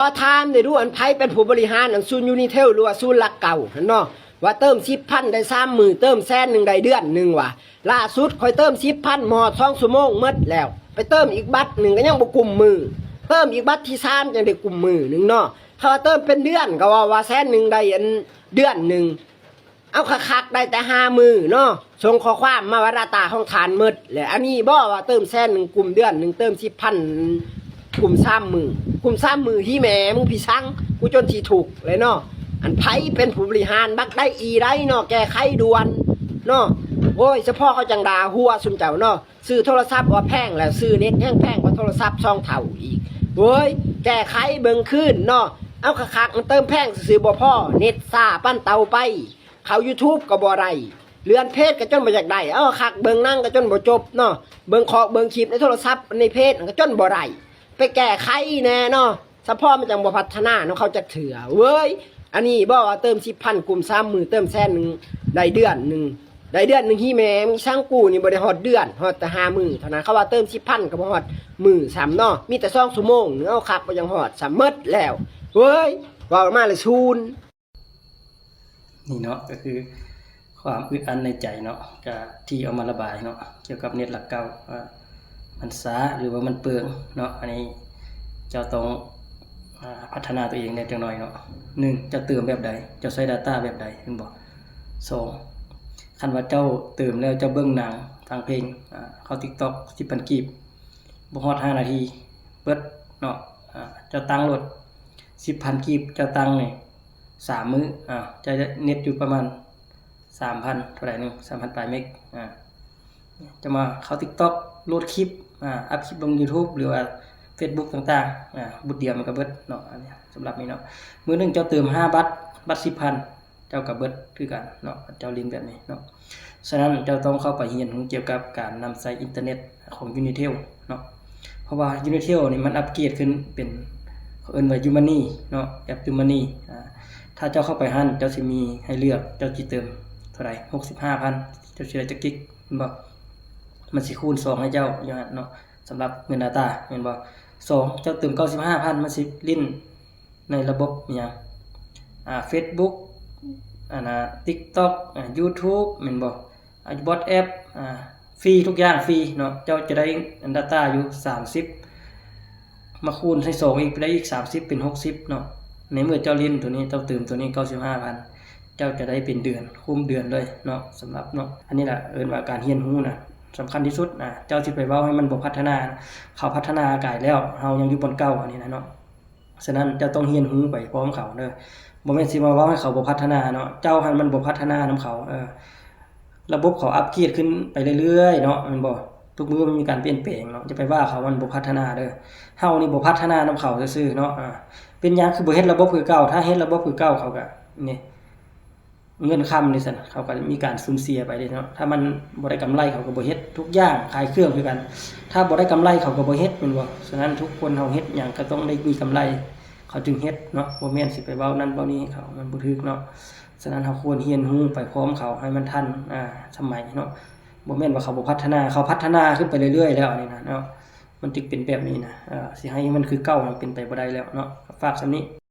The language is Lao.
ຂໍຖາມແດ່ດູ ອັນໃຜເປັນຜູ້ບໍລິຫານອັນສູນຢູນິເທວ ຫຼືວ່າສູນຫຼັກເກົ້າຫັ້ນເນາະ ວ່າເຕີມສິບພັນໄດ້ສາມມື້ ເຕີມແສນໜຶ່ງໄດ້ເດືອນໜຶ່ງວ່າ. ລ່າສຸດຂ້ອຍເຕີມສິບພັນ ບໍ່ຮອດສອງຊົ່ວໂມງໝົດແລ້ວ ໄປເຕີມອີກບັດໜຶ່ງກໍຍັງບໍ່ກຸ້ມມື້ ເຕີມອີກບັດທີສາມຈັ່ງໄດ້ກຸ້ມມື້ໜຶ່ງເນາະ. ຖ້າວ່າເຕີມເປັນເດືອນກໍເວົ້າວ່າແສນໜຶ່ງໄດ້ອັນເດືອນໜຶ່ງ. ເອົາຄັກໆ ໄດ້ແຕ່ຫ້າມື້ເນາະ ສົ່ງຂໍ້ຄວາມມາວ່າ data ຂອງທ່ານໝົດແລ້ວ. ອັນນີ້ບໍ່ວ່າເຕີມແສນໜຶ່ງ ກຸ້ມເດືອນໜຶ່ງ ເຕີມສິບພັນ ກຸ້ມສາມມື້ ກຸ້ມສາມມື້ ຮີແມ່ມຶງ ພີ່ສັງ ກູຈົນຊິທຸກເລີຍເນາະ. ອັນໃຜເປັນຜູ້ບໍລິຫານ ບັກໃດອີໃດເນາະ ແກ້ໄຂດ່ວນເນາະ. ໂອ້ຍ ສະເພາະເຂົາຈັ່ງດ່າຫົວຊຸມເຈົ້າເນາະ ຊື້ໂທລະສັບວ່າແພງ ແລ້ວຊື້ເນັດແຮງແພງກວ່າໂທລະສັບສອງເທົ່າອີກ. ໂອ້ຍ ແກ້ໄຂເບິ່ງຄືນເນາະ. ເອົາຄັກໆ ມັນເຕີມແພງຊື່ໆບໍ່ພໍ ເນັດຊ້າປານເຕົາໄປ ເຂົ້າ YouTube ກໍບໍ່ໄດ້ ເລື່ອນເພຈກໍຈົນບໍ່ຢາກໄດ້ ເອົາຄັກເບິ່ງໜັງກໍຈົນບໍ່ຈົບເນາະ ເບິ່ງຂອກເບິ່ງຄລິບໃນໂທລະສັບໃນເພຈກໍຈົນບໍ່ໄດ້. ໄປແກ້ໄຂແດ່ເນາະ ສະເພາະມັນຈັ່ງບໍ່ພັດທະນານຳເຂົາຈັກເທື່ອເວີຍ. ອັນນີ້ບໍ່ວ່າເຕີມສິບພັນ ກຸ້ມສາມມື້ ເຕີມແສນໜຶ່ງໄດ້ເດືອນໜຶ່ງ ໄດ້ເດືອນໜຶ່ງ ຮີແມ່ ມີສັງ ກູນີ້ບໍ່ໄດ້ຮອດເດືອນ ຮອດແຕ່ຫ້າມື້ເທົ່ານັ້ນ. ເຂົາວ່າເຕີມສິບພັນກໍບໍ່ຮອດມື້ຊ້ຳເນາະ ມີແຕ່ສອງຊົ່ວໂມງໜຶ່ງ ເອົາຄັກບໍ່ຍັງຮອດຊ້ຳໝົດແລ້ວເວີຍ. ເວົ້າມາແລ້ວສູນ. ນີ້ເນາະ ກໍຄືຄວາມອຶດອັດໃນໃຈເນາະ ກະທີ່ເອົາມາລະບາຍເນາະ ກ່ຽວກັບເນັດຫຼັກເກົ້າ ວ່າມັນຊ້າ ຫຼືວ່າມັນເປືອງເນາະ. ອັນນີ້ເຈົ້າຕ້ອງ ອາ ພັດທະນາຕົວເອງແດ່ຈັກໜ້ອຍເນາະ. ໜຶ່ງ ເຈົ້າເຕີມແບບໃດ ເຈົ້າໃຊ້ data ແບບໃດ ແມ່ນບໍ່? ສອງ ຄັນວ່າເຈົ້າເຕີມແລ້ວ ເຈົ້າເບິ່ງໜັງ ຟັງເພງ ອາ ເຂົ້າ TikTok ສິບພັນກີບ ບໍ່ຮອດຫ້ານາທີ ເບິດເນາະ. ອາ ເຈົ້າຕັ້ງໂລດ ສິບພັນກີບ ເຈົ້າຕັ້ງນີ້ ສາມມື້ ອາ ຈະເນັດຢູ່ປະມານສາມພັນເທົ່າໃດໜຶ່ງ ສາມພັນປາຍເມັກ. ອາ ຈະມາເຂົ້າ TikTok ໂຫຼດຄລິບ ອາ ອັບຄລິບລົງ YouTube ຫຼືວ່າ Facebook ຕ່າງໆ ອາ ບຸດດຽວມັນກໍເບິດເນາະ. ອັນນີ້ສຳລັບນີ້ເນາະ ມື້ໜຶ່ງເຈົ້າເຕີມຫ້າບັດ ບັດສິບພັນ ເຈົ້າກໍເບິດຄືກັນເນາະ ເຈົ້າຫຼິ້ນແບບນີ້ເນາະ. ສະນັ້ນເຈົ້າຕ້ອງເຂົ້າໄປຮຽນຮູ້ກ່ຽວກັບການນຳໃຊ້ອິນເຕີເນັດຂອງ Unitel ເນາະ ເພາະວ່າ Unitel ນີ້ມັນອັບເກຣດຂຶ້ນເປັນ ເຂົາເອີ້ນວ່າ YouMoney ເນາະ ແອັບ YouMoney. ອາ ຖ້າເຈົ້າເຂົ້າໄປຫັ້ນ ເຈົ້າຊິມີໃຫ້ເລືອກ ເຈົ້າຊິເຕີມເທົ່າໃດ ຫົກສິບຫ້າພັນ ເຈົ້າຊິໄດ້ຈັກກິກ ແມ່ນບໍ່? ມັນຊິຄູນສອງໃຫ້ເຈົ້າຢູ່ຫັ້ນເນາະ ສຳລັບເງິນ data ແມ່ນບໍ່? ສອງ ເຈົ້າເຕີມເກົ້າສິບຫ້າພັນ ມັນຊິຫຼິ້ນ ໃນລະບົບຫຍັງ ອາ Facebook ອັນນ່າ TikTok ອາ YouTube ແມ່ນບໍ່? ອາ WhatsApp ອາ ຟຣີ ທຸກຢ່າງຟຣີເນາະ. ເຈົ້າຈະໄດ້ data ຢູ່ສາມສິບ ມາຄູນໃສ່ສອງອີກ ໄດ້ອີກສາມສິບ ເປັນຫົກສິບເນາະ. ໃນເມື່ອເຈົ້າຫຼິ້ນໂຕນີ້ ເຈົ້າເຕີມໂຕນີ້ເກົ້າສິບຫ້າພັນ ເຈົ້າຈະໄດ້ເປັນເດືອນ ຄຸ້ມເດືອນເລີຍເນາະ ສຳລັບເນາະ. ອັນນີ້ລະເອີ້ນວ່າການຮຽນຮູ້ນະ ສຳຄັນທີ່ສຸດນະ. ເຈົ້າຊິໄປເວົ້າໃຫ້ມັນບໍ່ພັດທະນາ ເຂົາພັດທະນາກາຍແລ້ວ ເຮົາຍັງຢູ່ບ່ອນເກົ່າ ອັນນີ້ນະເນາະ. ສະນັ້ນເຈົ້າຕ້ອງຮຽນຮູ້ໄປພ້ອມເຂົາເດີ ບໍ່ແມ່ນຊິມາເວົ້າໃຫ້ເຂົາບໍ່ພັດທະນາເນາະ. ເຈົ້າຫັ້ນມັນບໍ່ພັດທະນານຳເຂົາ ເອີ ລະບົບເຂົາອັບເກຣດຂຶ້ນໄປເລື້ອຍໆເນາະ ແມ່ນບໍ່? ທຸກມື້ມັນມີການປ່ຽນແປງເນາະ ຢ່າໄປວ່າເຂົາ ມັນບໍ່ພັດທະນາເດີ. ເຮົານີ້ບໍ່ພັດທະນານຳເຂົາຊື່ໆເນາະ. ອາ ເປັນຫຍັງຄືບໍ່ເຮັດລະບົບຄືເກົ່າ? ຖ້າເຮັດລະບົບຄືເກົ່າ ເຂົາກະ ນີ້ ເງິນຄຳນີ້ຊັ້ນ ເຂົາກໍມີການສູນເສຍໄປເດ້ເນາະ. ຖ້າມັນບໍ່ໄດ້ກຳໄລ ເຂົາກໍບໍ່ເຮັດ. ທຸກຢ່າງຂາຍເຄື່ອງຄືກັນ ຖ້າບໍ່ໄດ້ກຳໄລ ເຂົາກໍບໍ່ເຮັດ ແມ່ນບໍ່? ສະນັ້ນທຸກຄົນເຮົາເຮັດຫຍັງກໍຕ້ອງໄດ້ມີກຳໄລ ເຂົາຈຶ່ງເຮັດເນາະ ບໍ່ແມ່ນຊິໄປເວົ້ານັ້ນເວົ້ານີ້ໃຫ້ເຂົາ ມັນບໍ່ຖືກເນາະ. ສະນັ້ນເຮົາຄວນຮຽນຮູ້ໄປພ້ອມເຂົາໃຫ້ມັນທັນ ອາ ສະໄໝເນາະ. ບໍ່ແມ່ນວ່າເຂົາບໍ່ພັດທະນາ ເຂົາພັດທະນາຂຶ້ນໄປເລື້ອຍໆແລ້ວນີ້ນະເນາະ ມັນຈຶ່ງເປັນແບບນີ້ນະ. ເອີ ຊິໃຫ້ມັນຄືເກົ່າ ມັນເປັນໄປບໍ່ໄດ້ແລ້ວເນາະ. ຝາກສ່ຳນີ້.